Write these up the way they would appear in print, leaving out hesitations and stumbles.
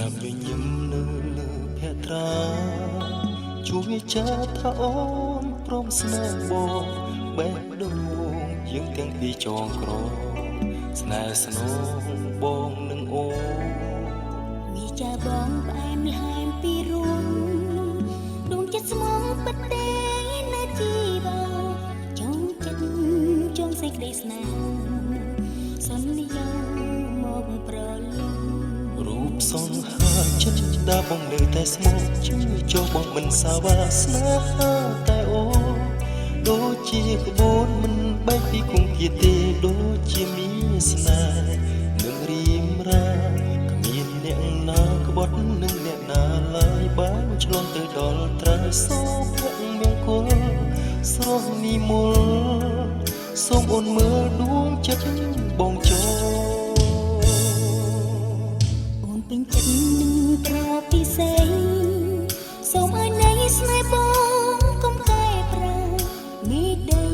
នាមញញឹមនៅលើភក្ត្រាជួយចាថាអូនព្រមស្នេហ៍បងបេះដូងយើងទាំងពីរចងក្រងស្នេហ៍ស្នងបងនឹងអូន វាចាបងផ្អែមល្ហែមពីរួងដួងចិត្តស្មងពិតទេណាជីវ៉ាចង់ចិត្តចង់សេចក្តីស្នេហាសន្យាមកប្រលឹង រូបសង្ហាចិត្តដាបងនៅតែស្មោះជឿចុះបងមិនសាវ៉ាស្នេហាតែអូនដូចជាក្បួនមិនបែកពីគង្គាទេដូចជាមានស្នេហ៍នឹងរៀមរាគ្មានអ្នកណាក្បត់នឹងអ្នកណាឡើយបានឆ្លងទៅដល់ត្រើយសូភមង្គលស្រស់និមលសូមអូនមើលដួងចិត្តបងចូល អូនពេញចិត្តនឹងប្រពិសេសសូមឲ្យនៃស្នេហ៍បងកុំកែប្រែមេដី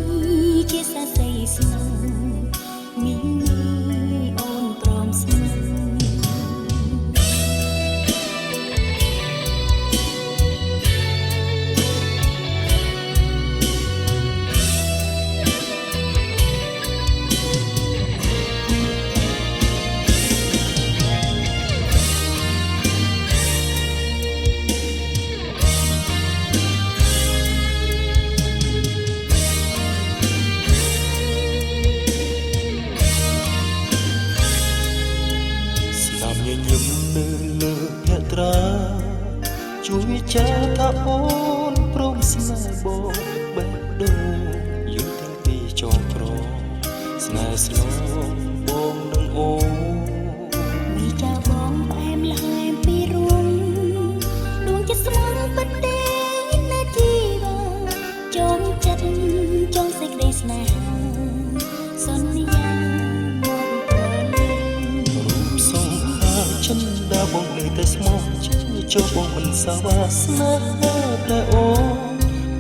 ជាសាសីស្នេហ៍មានអូនព្រមស្នេហ៍ ស្នាមញញឹមនៅលើភក្ត្រាជួយចាថាអូនព្រមស្នេហ៍បងបេះដូងយើងទាំងពីរចងក្រងស្នេហ៍ស្នងបងនឹងអូន មីចាបងផ្អែមល្ហែមពីរួងដួងចិត្តស្មងពិតទេណាជីវ៉ាចងចិត្តចងសេចក្តីស្នេហាសន្យាមកប្រលឹង រូបសង្ហាចិនដាបងនៅតែស្មោះជឿចុះបងមិនសាវ៉ាស្នេហាតែអូន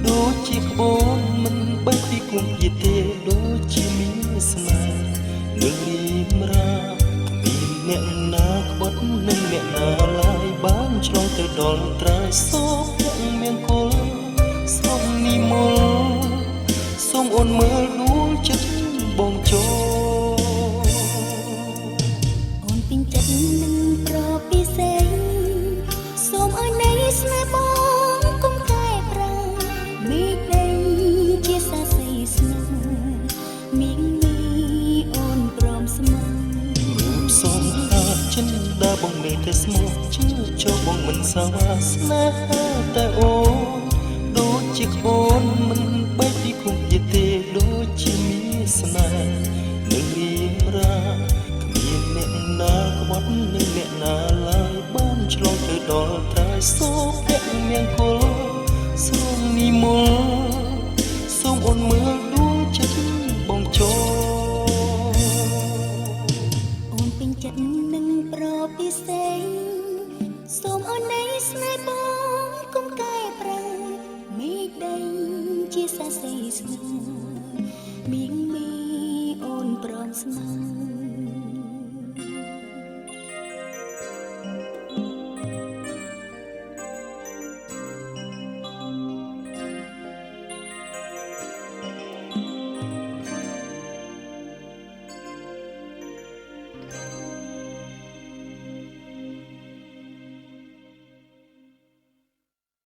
ដូចជាក្បូនមិនបែកពីគង្គាទេដូចជាមានស្នេហ៍នឹងរៀមរាគ្មានអ្នកណាក្បត់នឹងអ្នកណាឡើយបានឆ្លងទៅដល់ត្រើយសូភមង្គលស្រស់និមលសូមអូនមើលដួងចិត្តបងចូល អូនពេញចិត្តនឹងប្រពិសេសសូមឲ្យនៃស្នេហ៍បងកុំកែប្រែមេដីជាសាសីស្នេហ៍មានមីអូនព្រមស្មោះ រូបសង្ហាចិនដាបងនៅតែស្មោះជឿចុះបងមិនសាវ៉ាស្នេហាតែអូនដូចជាក្បូនមិនបែកពីគង្គាទេដូចជាមានស្នេហ៍នឹងរៀមរាគ្មានអ្នកណាក្បត់នឹងអ្នកណាឡើយបានឆ្លងទៅដល់ត្រើយសូភមង្គលស្រងនិមលសូមអូនមើលដួងចិត្តបងចូល អូនពេញចិត្តនឹងប្រពិសេសសូមអូននៃស្នេហ៍បងកុំកែប្រែមេឃដីជាសាសីស្នេហ៍មានមីអូនព្រមស្មោះ